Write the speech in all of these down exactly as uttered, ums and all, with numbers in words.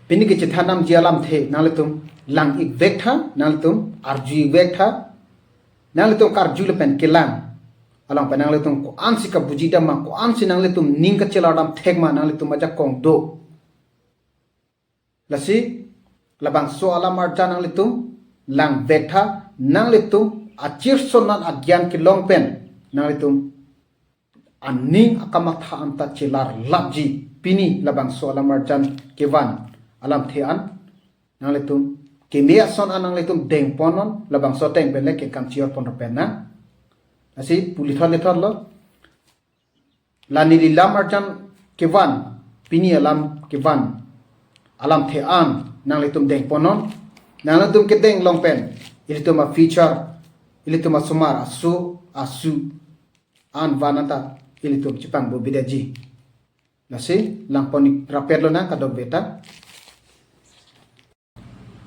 Pini kachethan damji alamthe nanglitum lang-ik vek tha, nanglitum arju-ik vek tha, nanglitum karju lapen kelang along pen nanglitum ko-ansi kabuji dam ma, ko-ansi nanglitum ning kachelar dam thek ma, nanglitum ajakong do. Lasi labangso alam arjan nanglitum lang vek tha, nanglitum achirson an agyan kelong pen nanglitum aning akamatha anta chelar lapji. Pini labangso alam arjan kevan alamthe an nanglitum keme ason an nanglitum dengpon non, labangso ateng pen le ke kam chior pon pen na. Lasi pulithot lithot lo. La neli lam arjan kevan, pini alam kevan alamthe an nanglitum dengpon non. Nanglitum kedeng along pen ilitum a-future, ilitum asomar aso asu an van anta ilitum chepangbo bidetji. Lasi langpon-ik rapet lonang kadokave ta.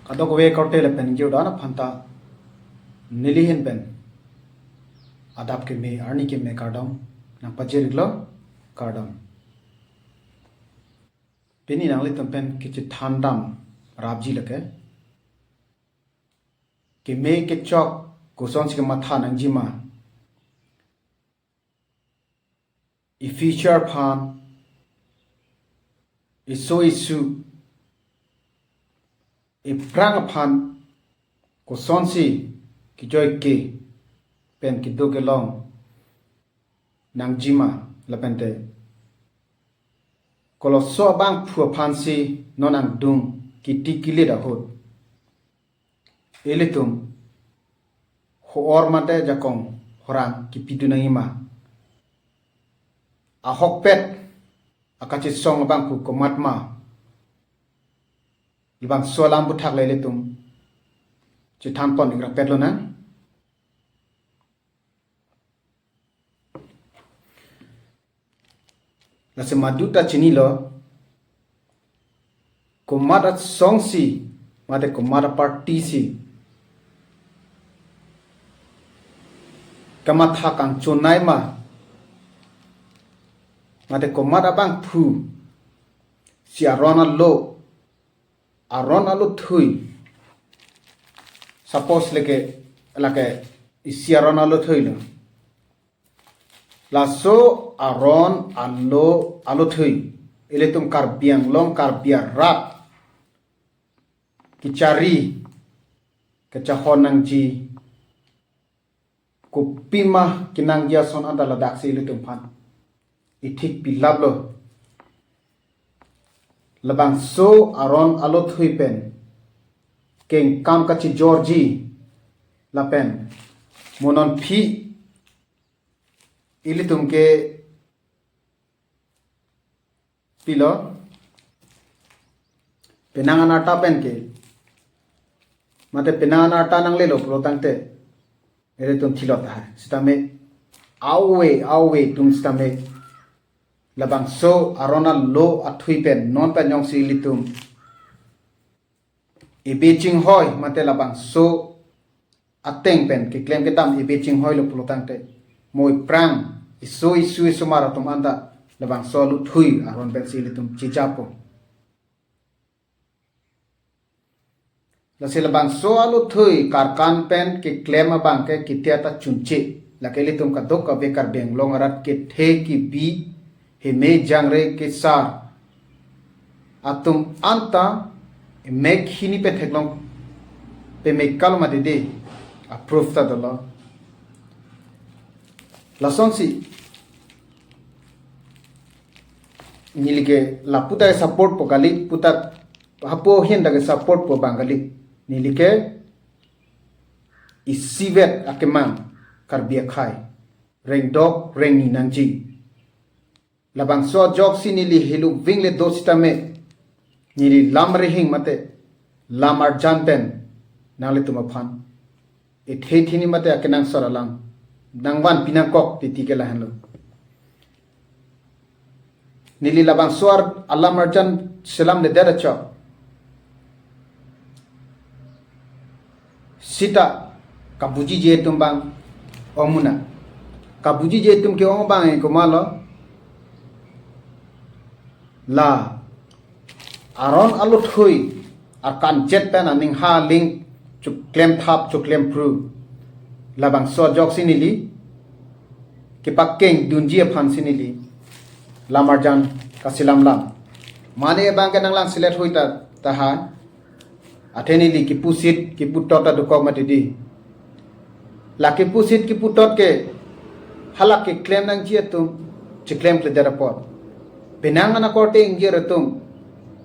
Kadokave korte lapen ingkir-dun aphanta neli ahin pen adap keme arni keme kardom nangpajir-iklo, kardom. Pini nanglitum pen kachethan dam rapji lake, keme kechok kosonsi kamatha nangji ma, i-future aphan, iso isu, iphrang aphan kosonsi kejoike pen kedo kelong nangji ma, lapente koloso abangphu aphansi non angdung kithi kilit ahut ilitum ho-or mate jakong horang kipidun nangji ma, ahokpet akachesong abangphu komat ma, labangso alam aphuthak le ilitum chethanpon-ik rapet lonang. Lasi madu ta chinilo, komat asongsi mate komat apartysi kamatha kangchonai ma, mate komat abangphusi aron alo, aron alo thui. Suppose lake, lake isi aron alo thui lo. Laso aron alo, alo thui ilitum Karbi Anglong, Karbi arat kechari kachahon nangji, kopima kenangji ason anta ladaksi ilitum aphan ithik pilaplo. Labangso aron alo thui pen kengkam kachijorji lapen mo non aphi ilitum ke pilo, penang anarta pen ke, mate penang anarta nanglelo pulo tangte ilitum thilot tahai. Sitame awe awe atum sitame labangso aron alo athui pen non pen jongsi ilitum ebe chinghoi mate labangso ateng pen keklem kedam ebe chinghoi lo pulo tangte, mo iphrang, iso isu isomar atum anta labangso alo thui aron pensi ilitum chijapo. Lasi labangso alo thui karkan pen keklem abang ke kethe ta chunche, lake ilitum kadokave Karbi Anglong arat kethe kebi, heme jangre kesar atum anta mek hini pen theklong peme kalo mati de, a-proof ta dolo. Lasonsi neli ke lapu ta ke support po kali, puta hapu ahin ta ke support po abang kali. Neli ke isivet akemang Karbi akhei rengdok rengni nangji. Labangso ajoksi neli helo ving le do sitame, neli lam rihing mate lam arjan pen nanglitum aphan ethe thini mate akenangsot alam nangvanpi nangkok titi ke lahenlo. Neli labangso ar-, alam arjan selamledet achok sita kabujiji atum abang ong muna. Kabujiji atum ke-ong abang ke komatlo, la aron alothui arkanjet pen aning ha aling choklemthap choklemphru labangso ajoksi neli kepakeng dunji aphansi neli lamarjan kasilamlam. Mane abang ke nanglang selet hui ta taha. Athe neli kipusit kiputot ta dokok mati di. La kipusit kiputot ke hala keklem nangji atum cheklemkledet apot, penang ana korte ingjir atum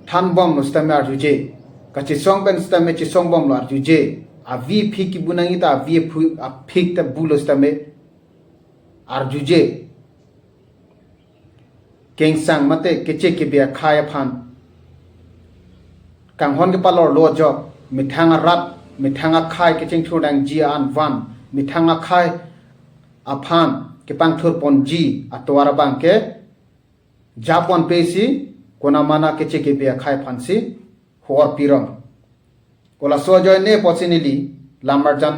thanbomlo sitame arjuje. Kachesong pen sitame chesongbomlo arjuje. Avi aphik kibu nangji ta avi aphu- aphik ta bulo sitame arjuje. Kengsang mate keche kebe akhai aphan kanghon kepalorlo ajok, methang arat methang akhai kechengthur nangji an van, methang akhai aphan kepangthur ponji atovar abang ke japon pesi konamana keche kebe akhai aphansi ho-or pirong. Kolaso ajoine apotsi neli lamarjan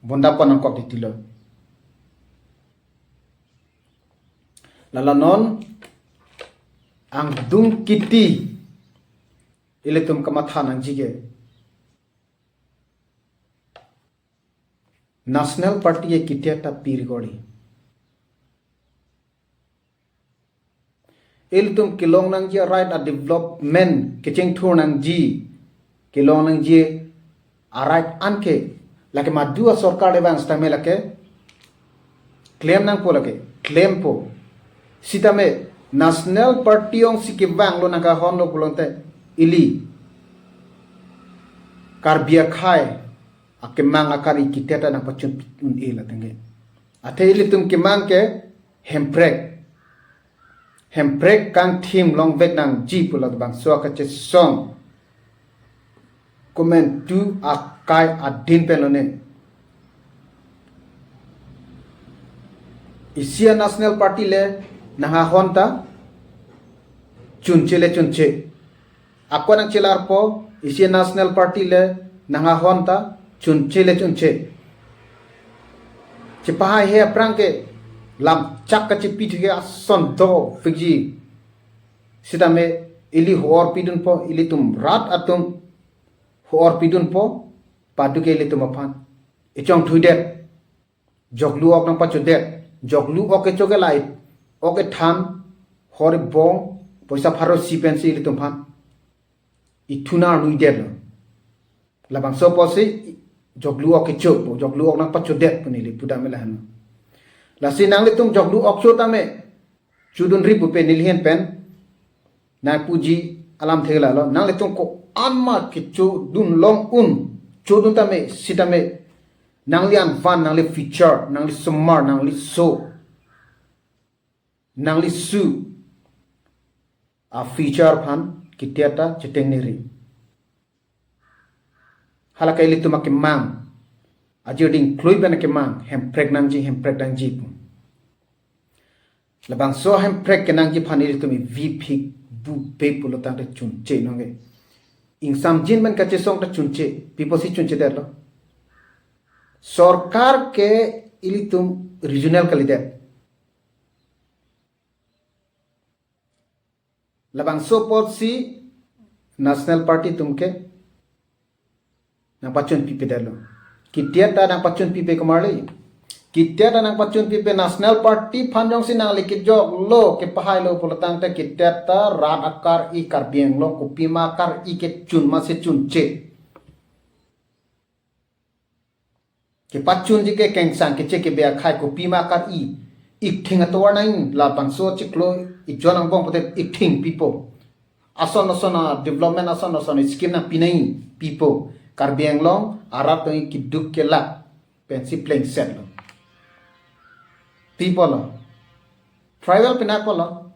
bunda pon nangkok titilo. Lalo non angdung kiti ilitum kamatha nangji ke National Party ke kitia ta pir gori. Ilitum kelong nangji a-right a-development kechengthur nangji kelong nangji a-right anke lake madu asorkar le bang sitame lake klem nangpo, lake klempo. Sitame National Party ongsi kevanglo nangkahonlo pulote ili Karbi akhai akemang akari kitia ta nangpachun un-e la tangke. Athe ilitum kemang ke hemprek. Hemprek kangthim longvek nangji pu labangso akachesong komantu akai adin pen lone. Isi a-National Party le nangkahon ta chunche le chunche. Ako nangchelarpo, isi National Party le nangkahon ta chunche le chunche. Chepahaihe aphrang ke lamchak kachepi thuke ason do fiji. Sitame ili ho-or pidunpo, ilitum rat atum ho-or pidunpo, padu ke ilitum aphan. Ichongthuidet. Joklu ok nangpachodet. Joklu ok kecho ke lai. Ok kethan, hor bong, poisa pharo isi pensi ilitum aphan ithuna arnu idetlo. Labangso apotsi joklu ok kecho, joklu ok nangpachodet pu neli pudam lahenlo. Lasi nanglitum joklu ok cho tame chodunri pupe neli ahin pen nangpuji alam theklonglo. Nanglitum ko-an ma kechodun long un, chodun tame sitame nangli anvan, nangli future, nangli osomar, nangli so, nangli su a-future aphan kitia ta chetengneri. Hala ke ilitum akemang. Ajir ding klui pen akemang, hemprek nangji, hemprek nangji pu. Labangso hemprek kenangji aphan ilitum ivi phik bu pe pulo tangte chunche nonke. Ingsamjin pen kachesong ta chunche, pi apotsi chunchedetlo. Sorkar ke ilitum regional kalidet. Labangso apotsi National Party atum ke nangpachun pipedetlo. Kitia ta nangpachun pipe komarli. Kitia ta nangpachun pipe, National Party aphan jongsi nangli kejoklo, kepahailo pulo tangte kitia ta rat akari Karbi Anglong kopima akari kechun ma si chunche. Kepachunji ke kengsang keche kebe akhai kopima akari. Ikthing atovar nangji, labangso chiklo ijon angbong pote ikthing pipo. Ason ason a-development, ason ason scheme nangpi nangji pipo. Karbi Anglong arat tong keduk kelak pensi plengsetlo. Pipolo. Tribal penapolo.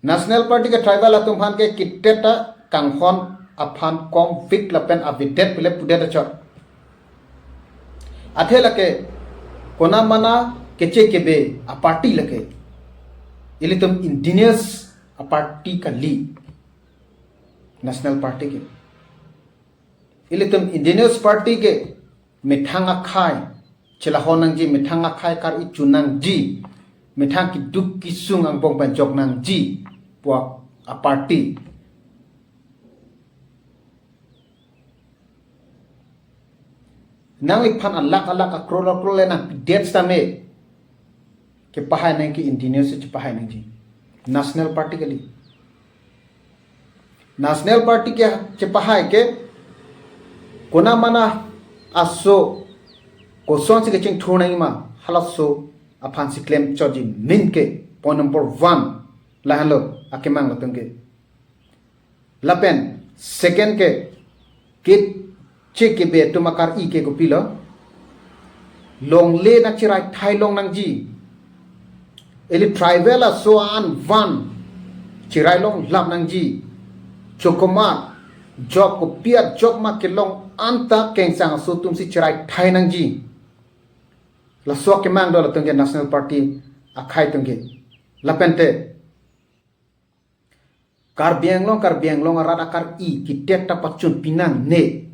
National Party ke tribal atum aphan ke kitia ta kanghon aphan kongvik lapen avedet pule pudet achot. Athe lake konamana keche kebe a-party lake. Ilitum indigenous a-party kali. National Party ke. Ilitum indigenous party ke methang akhai chelahon nangji, methang akhai kar-i chun nangji, methang keduk kesung angbong pen jok nangji pu a-, a-party. Nangliphan alakh alakh, akror akror le nangpidet sitame, kepahai nang ke Indian News si chepahai nangji. National Party kali. National Party ke chepahai ke konamana aso kosonsi kechingthur nangji ma, halaso aphansi klemchotji, main ke point number one. Lahenlo akemang latum ke. Lapen second ke, keche kebe atum akari ke kopilo, longle nangcherai thai long nangji. Ili tribal aso an van cherai longlap nangji. Chokomar job, kopi ajok ma kelong anta kengsang aso atumsi cherai thai nangji. Laso akemang do latum ke National Party akhei atum ke. Lapente Karbi Anglong, Karbi Anglong arat akari kidet ta pachun pinangne.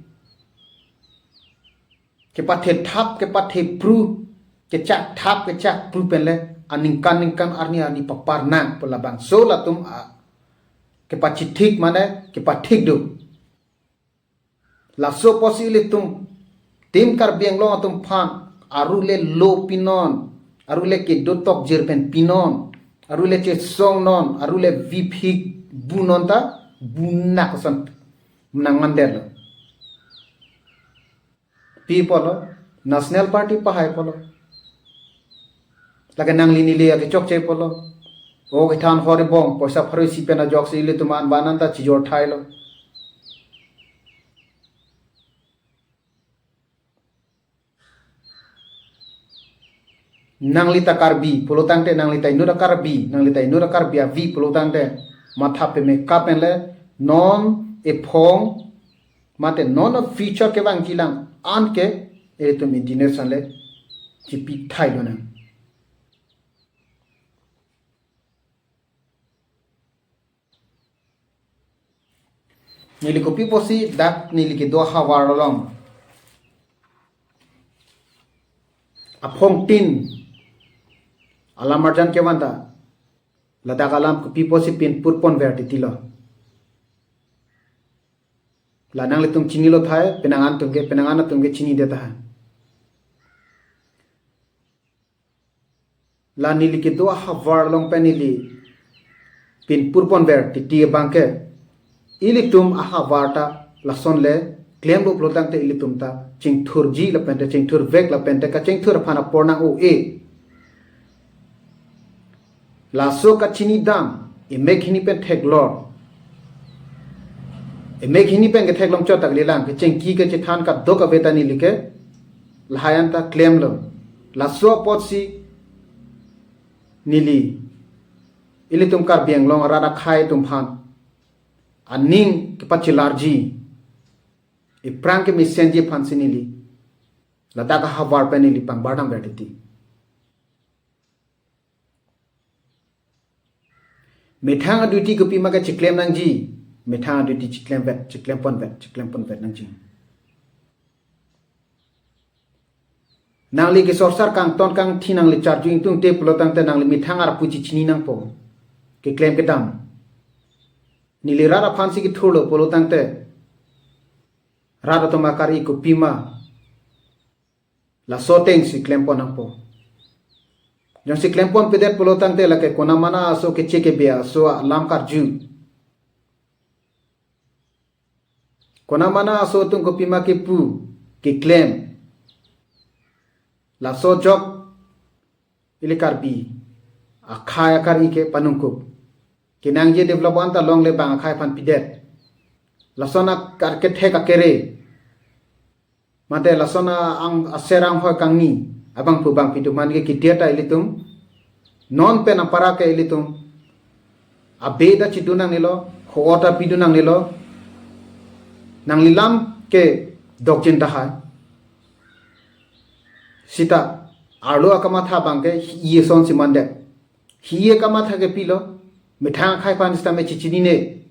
Kepathe thap, kepathe phru, kechak thap, kechak phru pen le aningkan ningkan arni arni papar nang pu labangso latum a kepachithik mane kepathik do. Laso apotsi ilitum Team Karbi Anglong atum aphan aru le lo pinon, aru le kedo tokjir pen pinon, aru le chesong non, aru le vip hik bu non ta bu nak ason nangmandet lo. Pi pulo, National Party pahai pulo. Lake nangli neli ake chokche pulo. O kethan hori bong, poisa pharo isi pen ajoksi ilitum an van an ta chijor thailo. Nangli ta Karbi pulo tangte, nangli ta inut a Karbi, nangli ta inut a Karbi avi pulo tangte, matha peme kapen le non ephong mate non a future kevangji lang anke ilitum Indian News an le chipi thailo nang. Neli kopi apotsi dak neli kedo ahavar along aphongtin alam arjan kevan ta, ladak alam kopi apotsi pinpur ponver titilo. La nanglitum chinilo tahai, penang an atum ke, penang an atum ke chinidet tahai. La neli kedo ahavar along pen neli pinpur ponver titi abang ke, ilitum ahavar ta lason le klemlo pulo tangte ilitum ta chingthurji lapente chingthurvek lapente kachingthur aphan apor nang-o-e. Laso kachinidam emek hini pen theklong, emek hini pen ketheklong chot ta kalilang, kechengki kachethan kadokave ta neli ke lahai an ta klemlo. Laso apotsi neli ilitum Karbi Anglong arat akhei atum aphan aning kepachelarji, iphrang kemesenji aphansi neli ladak ahavar pen neli pangbar damver titi. Methang a-duty kopima ke chiklem nangji, methang a-duty chiklemvet, chiklem ponvet, chiklem ponvet nangji. Nangli kesorsar kangton kangthi nangli charju ingtungte pulo tangte nangli methang arpu chichini nangpo. Keklem kedam. Neli rat aphansi kethurlo pulo tangte, rat atum akari kopima, laso atengsi klem pon nangpo. Jongsi klem ponpedet pulo tangte lake konamana aso keche kebe aso alam karju. Konamana aso atum kopima kepu, keklem. Laso ajok ili Karbi akhei akari ke panungkup. Kenangji develop anta longle bang akhei aphan pidet. Lason akar kethek akere. Mate lason a-ang aser anghoi kangni abangphu bangphi atum aphan ke kidet ta ilitum non pen apara ke ilitum abe ta chidun nangnelo, ho-o ta pidun nangnelo. Nangli lam ke dokjin tahai. Sita arlo akamatha abang ke hi-i asonsi mandet. Hi-i akamatha ke pilo, methang akhei aphan sitame chichinine.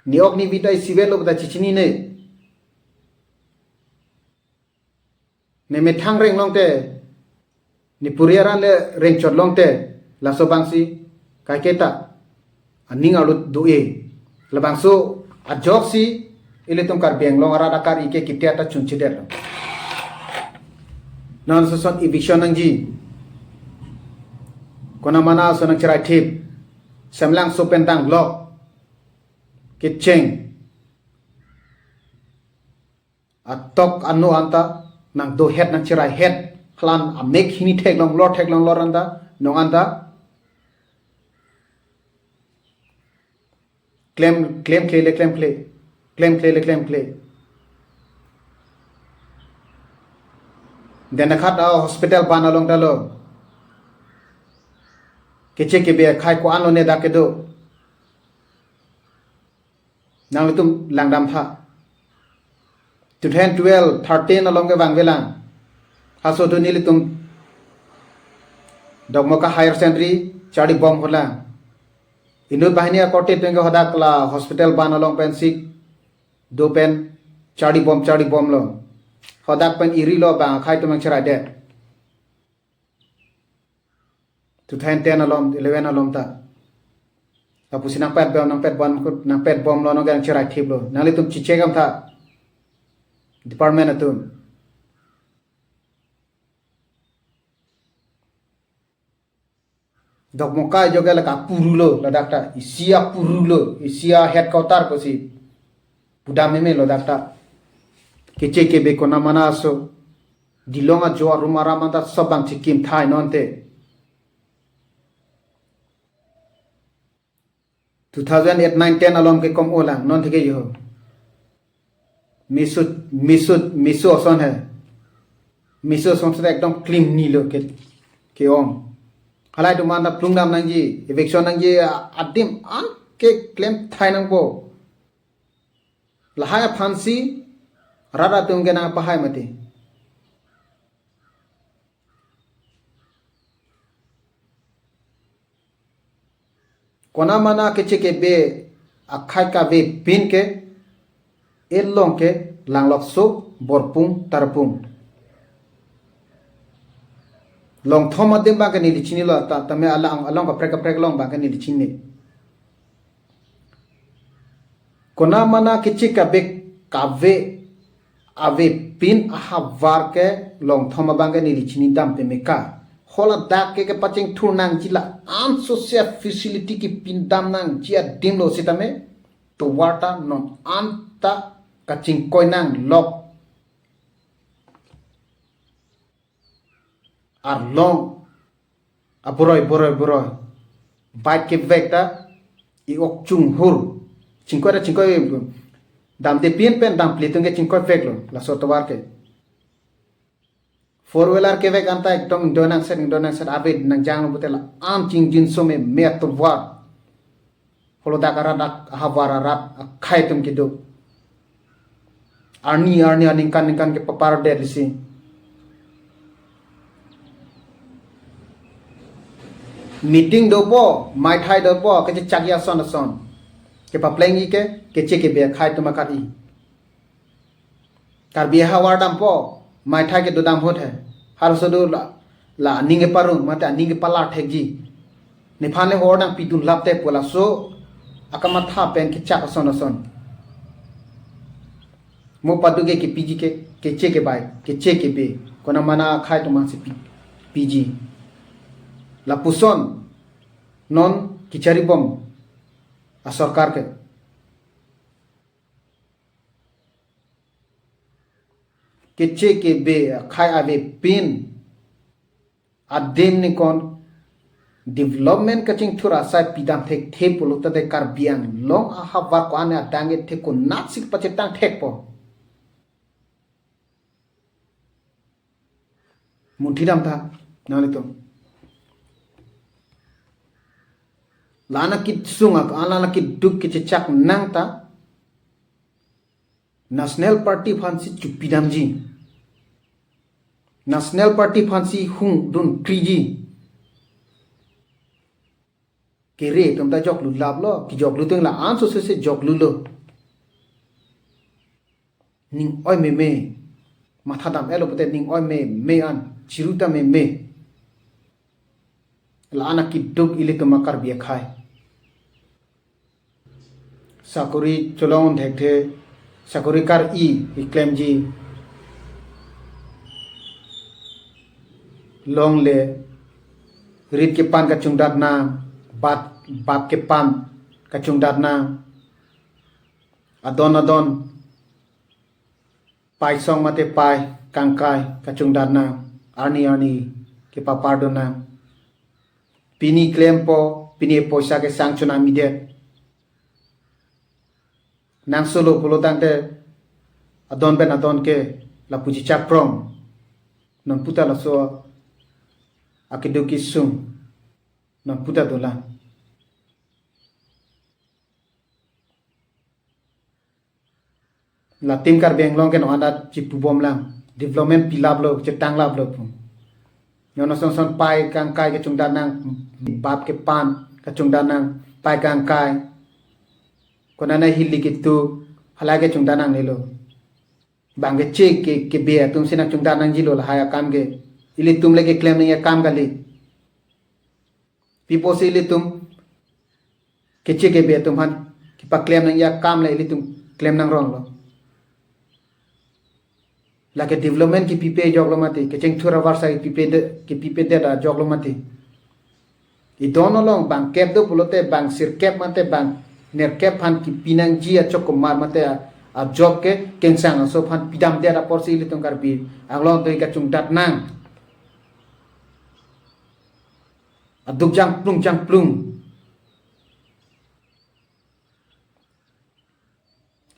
Ne ok ne vi ta isivet lo ta chichinine. Ne methang reng longte, ne puri aran le rengchot longte, laso abangsi kaiketa aning arlo do-e. Labangso ajoksi Ilitum Karbi Anglong arat akar-i ke kiti ata chunchedetlo. Non soson eviction nangji. Konamana aso nangcheraithip. Semlangso pen danglok. Kecheng. Atok ano anta nangdohet nangcheraihet. Hlan amek hini theklong lor theklong lor anta. Non anta. Klem, klemkle le klemkle. Klemkle le klemkle. Dena khat a hospital ban along ta lo. Keche kebe akhai ko-an lone dak kedo. Nanglitum langdamtha. Two thousand twelve, thirteen along ke vangvelang. Halaso atum nelitum Dokmoka Higher Secondary charlibom holang. Inut banghini akorte atum ke hadak la hospital ban along pensi do pen charlibom charlibomlo. Hadak pen irilo bang akhai atum nangcheraidet. Two thousand ten along, eleven along ta. Lapusi nangpetbom, nangpetbom, nangpetbomlo, nangcherai thiplo. Nanglitum chichekdamtha. Department atum. Dokmoka ajoke la kapurulo, ladak ta. Isi apurulo, isi a headquarter pusi pudam memelo dak ta. Keche kebe konamana aso. Dilong ajo arum aram anta sob bang chikim thai non te. Two thousand eight, nine, ten along ke kom olang non theke yo. Misu, misu, misu oson he. Misu oson se ekdom klim nilo ke, ke-ong. Halai atum anta plungdam nangji, eviction nangji, a-, adim an ke klem thai nangpo. Lahai aphansi rat atum ke nangpahai mati. Konamana keche kebe akhai kavepin ke elong ke langlokso Borpung Tarpung. Longthom adim bang ke neli chinilo ta, tame alang, along kaprek kaprek along bang ke neli chini. Konamana keche kebe kave avepin ahavar ke Longthom abang ke neli chinidam pemeka. Haladak ke kepachingthur nangji la-an social facility kepindam nangji adimlo sitame tovar ta non anta kachingkoi nanglok. Arlong. Aboroi, boroi, boroi. Bike kevek ta, i-ok chunghur. Chingkoi ta chingkoi, damde pin pen dample atum ke chingkoi veklo, laso tovar ke. Four wheeler kevek anta ekdom ingdoi nangset, ingdoi nangset, ave nangjanglo pute la-an chingjinso meme atovar. Haladak arat ak-, ahavar arat akhai atum kedo. Arni, arni, aningkan, ningkan kepapar det lisi. Meeting dopo, maithai dopo, kechechak ason ason. Kepaplengji ke, keche kebe akhai atum akari. Karbi ahavar dampo, maithai kedo dam ahut he. Halaso do la, la aning keparong, mate aning kepalar thekji. Nephan le hor nangpidun lap te pu laso akamatha pen kechak ason ason. Mo padu ke kepiji ke, keche kebe, keche kebe. Konamana akhai atum aphansi pi-, piji. Lapuson, non kecharibom asorkar ke. Keche kebe akhai avepin adim nikon development kachingthur asai pidam thekthe pulote Karbi Anglong ahavar ko-an adang ke thek konatsi pachetang thekpo. Munthidamtha, nanglitum. La-an akisung ak-, la-an akiduk kechechak nang ta. National Party aphansi chupidamji. National Party aphansi hung dunkriji. Kere atum ta joklu laplo, kijoklu atum la-an sose joklulo. Ning oi meme. Matha dam-etlo pute ning oi meme an. Chiru ta meme. La-an akiduk ilitum a Karbi akhai. Sakori cholong thekthe. sakori kar-i keklemji longle, rit kepan kachongdat nang, bap, bap kepan kachongdat nang, adon adon pai song mate pai kangkai kachongdat nang, arni arni kepapardun nang. Pini klempo, pini poisa kesang chonam midet. Nang solo pulo tangte adon pen adon ke lapuji chaprong. Non puta laso akeduk kesung non puta dolang. La Team Karbi Anglong ke non anta chipubomlang. Development pilaplo, chetanglaplo pu. Non ason son pai kangkai kachongdat nang, bap kepan kachongdat nang, pai kangkai. Konane hili ketu, halai kachongdat nangnelo. Bang keche ke, kebe atum si nangchongdat nangjilo lahai akam ke. Ilitum le keklem nangji akam kali. Pi apotsi ilitum keche kebe atum aphan kepaklem nangji akam le ilitum klem nangronglo. Lake development kepipe ajoklo mati, kechengthur avarsai kepipe de, kepipedet ajoklo mati. Idon along bang kep do pulote bang sirkep mate bang nerkep aphan kepi nangji achok komat mate a, ajok ke kengsang aso aphan pidamdet apotsi ilitum Karbi Anglong do kachongdat nang. Aduk jangplung jangplung.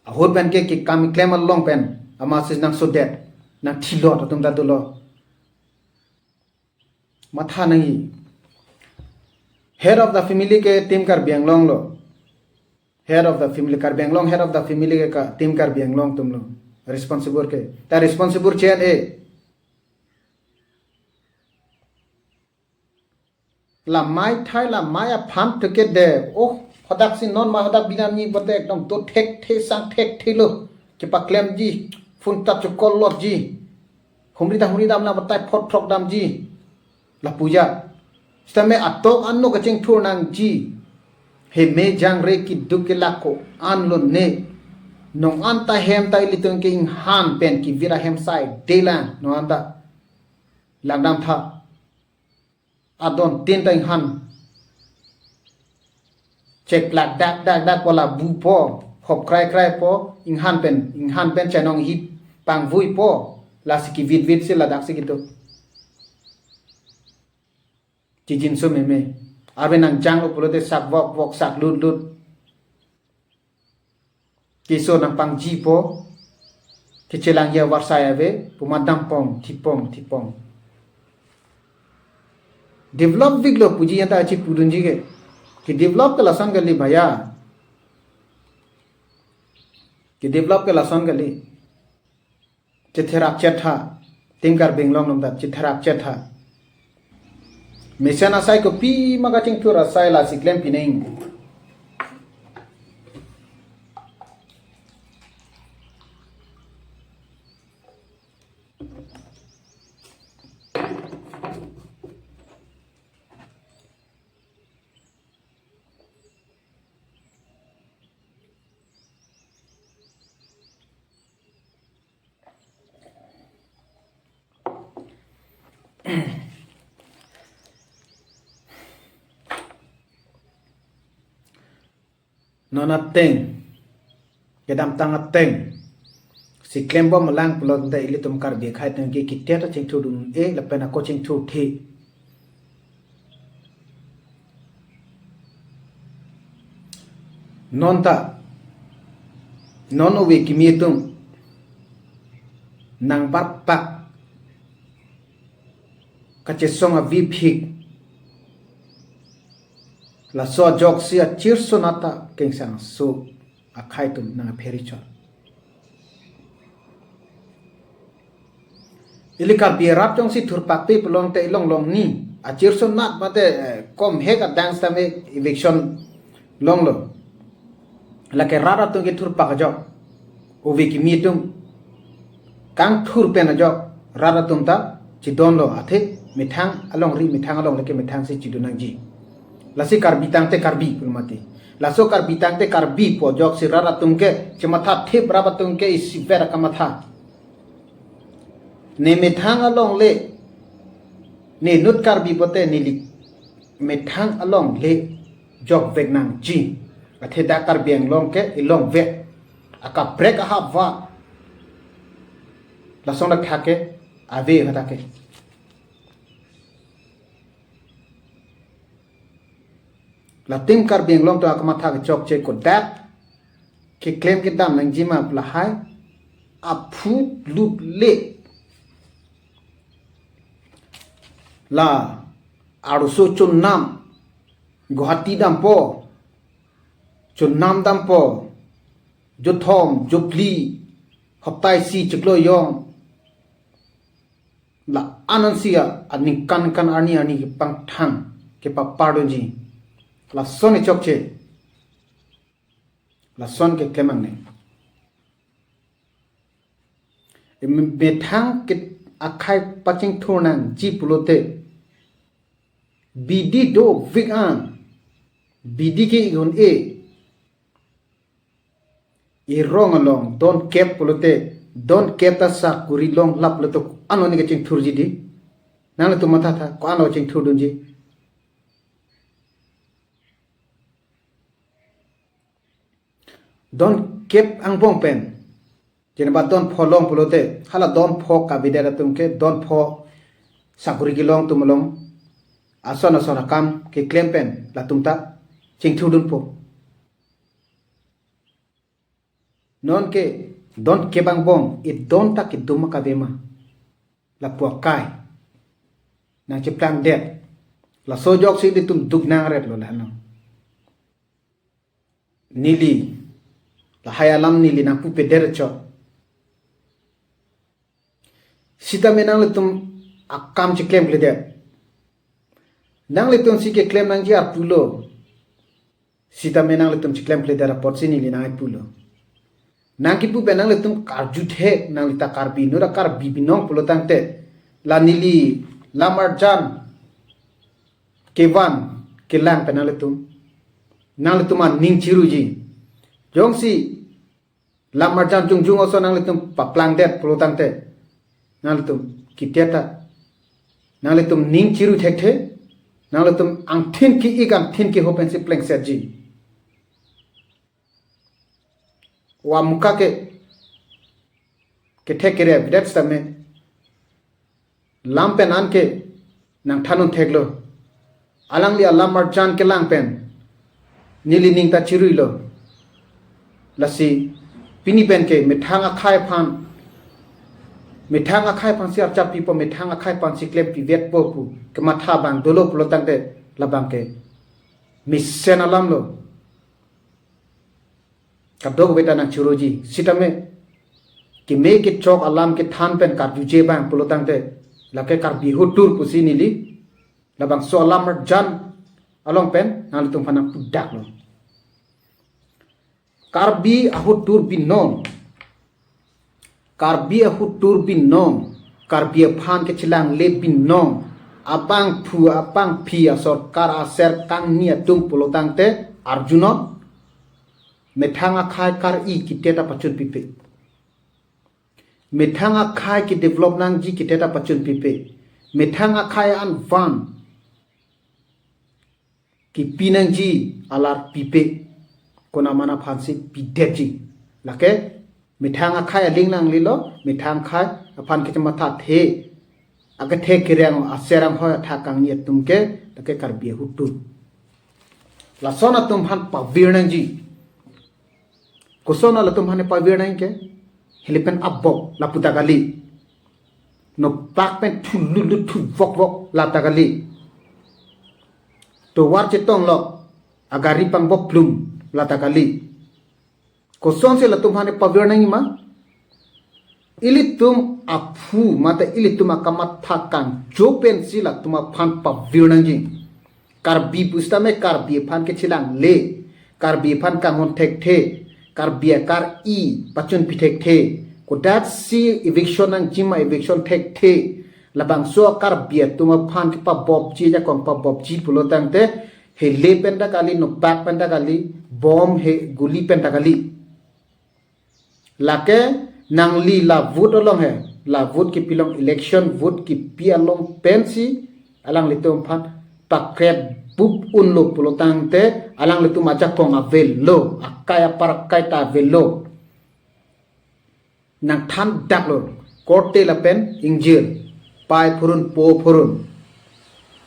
Ahut pen ke, kekam keklem along pen amatsi nangsodet, nangthilot atum ta dolo. Matha nangji. Head of the family ke Team Karbi Anglong lo. Head of the family, Karbi Anglong head of the family ke ka, Team Karbi Anglong atum lo. Responsible ke. Ta responsible chen e. La mai thai la mai aphan theke de. Oh, hadak si non ma hadak binam ni bote ekdom do thekthe sang thekthe lo. Kepaklemji, phone ta chokol lotji. Humri ta humri dam na batai phot phrok damji. Lapuja. Sitame atok ano kachingthur nangji. Heme jangre keduk kelak ko-an lone. Non anta hem ta ilitum ke inghan pen kevir ahem saidelang. Non anta langdam tha. Adon tin ta inghan cheklak dak dak dak po, la bu po, hop krai krai po, inghan pen, inghan pen chenong hip pangvui po, lasi kevitvit si ladak si kedo. Chijinso meme. Ave nangjanglo pulote sak vok vok, sak lut lut. Keso nangpangji po, kechelangji avarsai ave, pu ma dampong, thipong, thipong. Develop viklo puji anta achi pudunji ke. Kedevelop ke lason kali bhaiya. Kedevelop ke lason kali. Chetherak chetha. Team Karbi Anglong atum ta chetherak chetha. Mesen asai kopi ma kachingthur asai lasi klem pining. Non ateng, kedamtang ateng si klembom lang pulote ilitum Karbi akhai atum ke kitia ta chingthurdun e lapen ako chingthurthe. Non ta, non ove kimi atum nangbarpak kachesong avi phik, laso ajoksi achirsonat ta kengsang aso akhai atum nangpheri chot. Ili Karbi arat jongsi thurpakpe pulote ilong longni achirsonat mate, eh, kom hek adang sitame eviction longlo. Lake rat atum kethurpak ajok, ove kimi atum kangthur pen ajok rat atum ta chidonlo, athe methang alongri, methang alongle ke methang si chidun nangji. Lasi Karbi tangte Karbi pu mati. Laso Karbi tangte Karbi pu ajoksi rat atum ke chematha thip, rat atum ke isivet akamatha. Ne methang alongle, ne inut Karbi pote neli methang alongle jokvek nangji. Athe dak Karbi Anglong ke ilongvek. Akaprek ahap va. Lason dak thake ave ha thake. Latum Karbi Anglong atum akamatha kechokche kodak keklem kedam nangji ma lahai aphu lut le. La arloso chonam Guwahati dampo, chonam dampo, jothom jophli, hoptai isi chiklo jon, la anansi a, aningkan kan arni arni kepangthang kepapardunji. Lason kechokche. Lason keklem angne. Methang ke akhai pachingthur nangji pulote, bidi dovek an, bidi ke igun e, irong along don kep pulote, don kep ta sakuri longlap pulote, ko-an lo ne kachingthurji di? Nanglitum mathatha, ko-an lo chingthurdunji? Don kep angbong pen, jeneba don pho long pulote, hala don pho kabidet atum ke, don pho sakuri kelong atum along, ason ason akam keklem pen latum ta chingthurdunpo. Non ke don kep angbong, e don ta kedum akave ma, lapu akai nangcheplangdet. Laso ajoksi ilitum duk nangret lo la nang. Neli lahai alam neli nangpupedet chot. Sitame nanglitum akam chiklemkledet. Nanglitum si keklem nangji arpu lo. Sitame nanglitum chiklemkledet apotsi neli nangpulo. Nangkipu pen nanglitum karju thek, nangli ta Karbi, nora Karbi binong pulo tangte, la neli lam arjan kevan kelang pen nanglitum, nanglitum aning chiruji. Jongsi lam arjan jongjong oso nanglitum paplangdet pulo tangte, nanglitum kiteta, nanglitum ning chiru thekthe, nanglitum angthin ki-ik angthin kehop pensi plengsetji. Wa muka ke kethek kere bidet sitame lam pen an ke nangthanun theklo. Alangli alam arjan kelang pen neli ning ta chiruilo. Lasi pini pen ke methang akhai aphan, methang akhai aphansi archap pipo, methang akhai aphansi klempivetpo pu kematha abang dolo pulo tangte, labang ke mesen alam lo. Kadokave ta nangchiruji. Sitame keme kechok alam kethan pen karjuje abang pulo tangte, lake Karbi ahutur pusi neli labangso alam arjan along pen nanglitum aphan nangpudaklo. Karbi ahutur binong, Karbi ahutur binong, Karbi aphan kechelangle binong abangphu abangphi asorkar aser kangni atum pulo tangte arjunon. Methang akhai kar-i kiteta pachun pipe. Methang akhai kedevelop nangji kiteta pachun pipe. Methang akhai anvan kipi nangji alar pipe. Konat mana aphansi pidetji. Lake methang akhai aling nanglelo, methang akhai aphan kechemathathe, akethe kereng aser anghoi athak kangni atum ke, lake Karbi ahutur. Lason atum aphan pavir nangji. Koson latum aphan pavir nang ke? Heli pen abok lapu ta kali. Nopak pen thululu thuvokvok la ta kali. Tovar chetonglok agari pangboplum la ta kali. Kosonsi latum aphan pavir nangji ma? Ilitum aphu mate ilitum akamatha kangjo pensi latum aphan pavir nangji. Karbi pusitame Karbi aphan kechelangle, Karbi aphan kanghon thekthe, Karbi akar-i pachunpi thekthe. Kodatsi eviction nangji ma eviction thekthe. Labangso Karbi atum aphan kepabopji, ajakong pabopji pulo tangte, Hele pen ta kali, nopak pen ta kali, bom he guli pen ta kali. Lake nangli la vote along he, la vote kepilong, election vote kepi along pensi alanglitum aphan pakret bup unlo pulotangte alanglitum ajakong avelo, akai apar akai ta avelo. Nangthan daklo, korte lapen ingjir, pai phurun po phurun.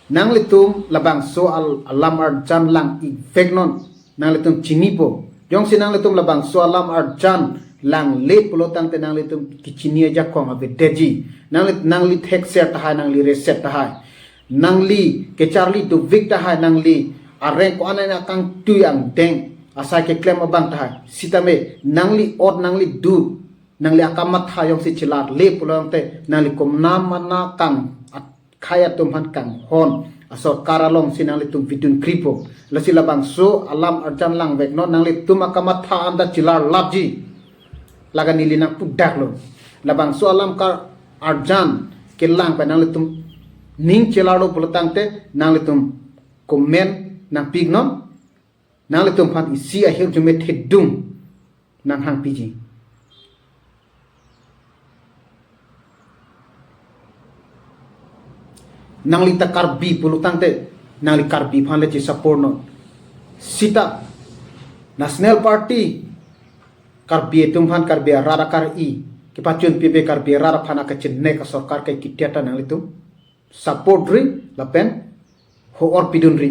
Nanglitum labangso al-, alam arjan lang-ikveknon, nanglitum chinipo. Jongsi nanglitum labangso alam arjan langle pulotangte nanglitum kechini ajakong avedetji. Nangli, nangli thekser tahai, nangli reset tahai, nangli kecharli dovik tahai, nangli areng ko-an an akangtui angdeng asai keklem abang tahai, sitame nangli ot, nangli dur, nangli akamatha jongsi chelarle pulotangte nangli komnam mana kang at-, khei atum aphan kanghon asorkar alongsi nanglitum vidunkripo. Lasi labangso alam arjan langveknon, nanglitum akamatha anta chelarlapji. Lake neli nangpudaklo. Labangso alam kar arjan kelang pen nanglitum ning chelarlo pulotangte nanglitum comment nangpiknon. Nanglitum aphan isi ahirjume thedung nanghangpiji. Nangli ta Karbi pulotangte nangli Karbi aphan le chesupportnon. Sita National Party Karbi atum aphan, Karbi arat akar-i kepachun pipe, Karbi arat aphan akachenek asorkar ke kitia ta nanglitum support ri lapen ho-or pidun ri.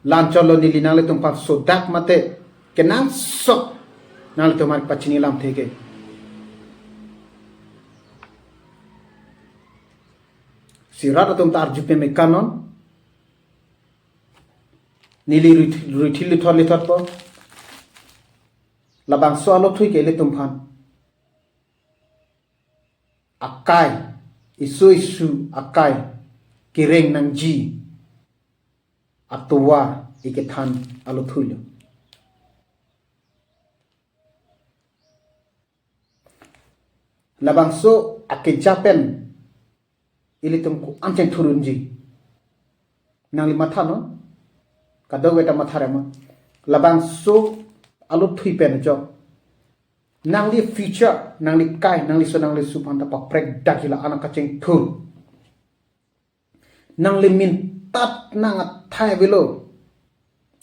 La-anchotlo, neli nanglitum aphan sodak mate kenangsot nanglitum aphan pachini lamthe ke. Si rat atum ta arju pemekanon, neli rui-, ruithil lithot lithotpo. Labangso alothui ke ilitum aphan akai, isu isu akai kereng nangji atovar ikethan alothuilo. Labangso akeja pen ilitum ko-an chengthurunji. Nangli mathanon, kadokave ta matha rema. Labangso alothui pen ajok nangli future, nangli kai, nangliso nanglisu aphan ta paprek dakji, la-an akachengthur. Nangli mintat nang athai avelo.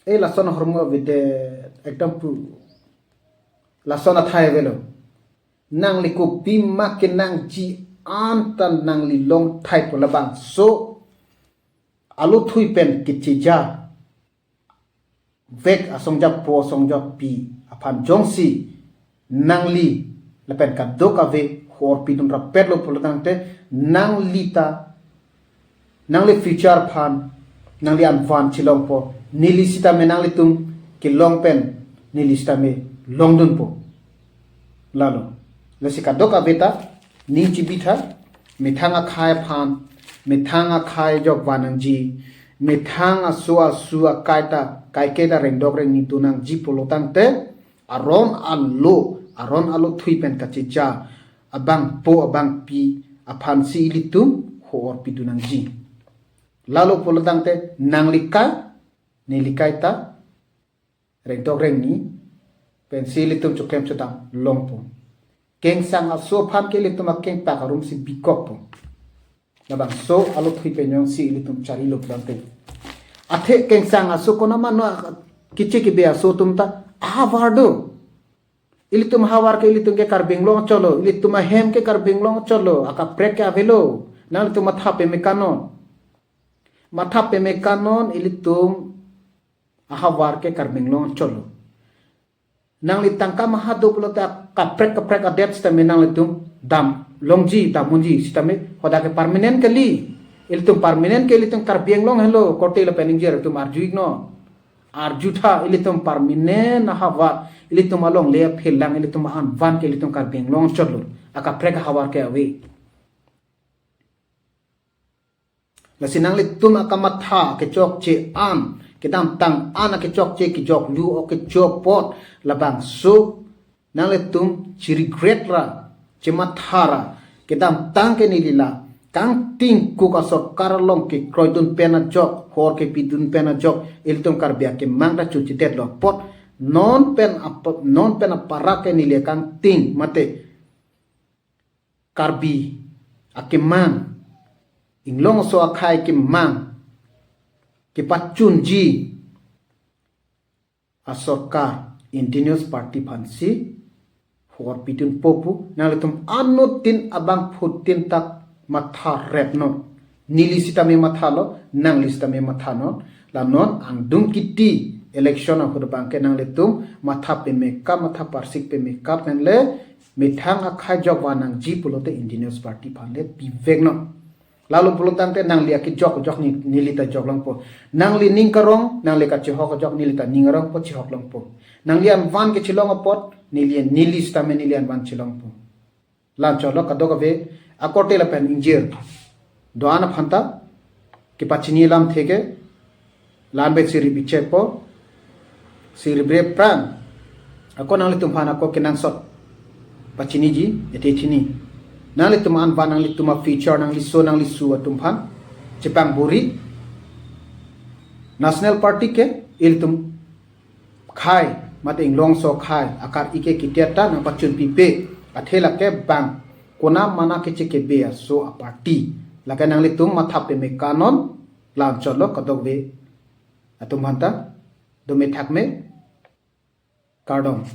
Eh, lason ahormu avedet, ekdam pu. Lason athai avelo. Nangli kopima kenangji anta nangli longthaipo. Labangso alothui pen kecheja vek asongjapo asongjapi aphan jongsi nangli lapen kadokave ho-or pidun rapetlo pulotangte nangli ta, nangli future aphan nangli anvan chelongpo, neli sitame nanglitum kelong pen neli sitame longdunpo. Lalo, lasi kadokave ta ning chibitha, methang akhei aphan, methang akhei ajok vannangji, methang aso asu akai ta, kaike ta rengdok rengni donangji pulotangte, aron alo, aron alothui pen kacheja abangpo abangpi aphansi ilitum ho-or pidun nangji. Lalo pulotangte nangli kai, neli kai ta rengdok rengni pensi ilitum choklem chodam longpo. Kengsang aso aphan ke ilitum akengpak arumsi bikokpo. Labangso alothui pen jongsi ilitum charlilo pulotangte, athe kengsang aso konat mano keche kebe aso atum ta ahavar do. Ilitum ahavar ke ilitum ke Karbi Anglong chotlo, ilitum ahem ke Karbi Anglong chotlo, akaprek ke avelo. Nanglitum matha pemekanon. Matha pemekanon, ilitum ahavar ke Karbi Anglong chotlo. Nangli tangka maha do pulote kaprek kaprek adet sitame nanglitum damlongji, damunji sitame hadak ke permanent kali. Ilitum permanent ke ilitum Karbi Anglong helo, korte lapen ingjir atum arju-iknon. Arjutha, ilitum permanent ahavar, ilitum alongle aphelang, ilitum anvan ke ilitum Karbi Anglong chotlo. Akaprek ahavar ke ave. Lasi nanglitum akamatha kechokche an, kedamtang an akechokche, kejoklu o kechokpot, labangso nanglitum chi-regret ra, chimatha ra, kedamtang ke neli la kangtingkuk asorkar along kekroidun pen ajok, hor kepidun pen ajok, ilitum Karbi akemang ta chunchedetlo apot, non pen ap-, non pen aparak ke neli kangting mate Karbi akemang, inglongso akhei akemang kepachunji asorkar indigenous party aphansi hor pidunpo pu nanglitum anuttin abangphutin ta matha repnon. Neli sitame mathalo, nangli sitame mathanon. La non angdung kiti election ahut abangke nanglitum matha pemekap, matha parsik pemekap pen le methang akhei ajok van nangji pulote indigenous party aphan le piveknon. Lalo pulo tangte nangli akejok ajok ni, neli ta jok longpo. Nangli ning karong, nangli kachehok ajok neli ta ning arongpo, chehok longpo. Nangli anvan kechelong apot, neli, neli sitame neli anvan chelongpo. La-anchotlo kadokave akorte lapen ingjir do-an aphan ta kepachini alamthe ke la-an pen si ribi chekpo, si ribre pran. Ako nanglitum aphan ako kenangsot pachiniji, ete chini. Nanglitum anvan, nanglitum afuture, nangliso, nanglisu atum aphan chepangburi. National Party ke ilitum akhei mate inglongso akhei akar-i ke ketiat ta nangpachunpipe, athe lake bang konam mana kechekebe aso aparty. Lake nanglitum matha pemekapnon, la-anchotlo kadokave atum aphan ta, dome thakme, kardom.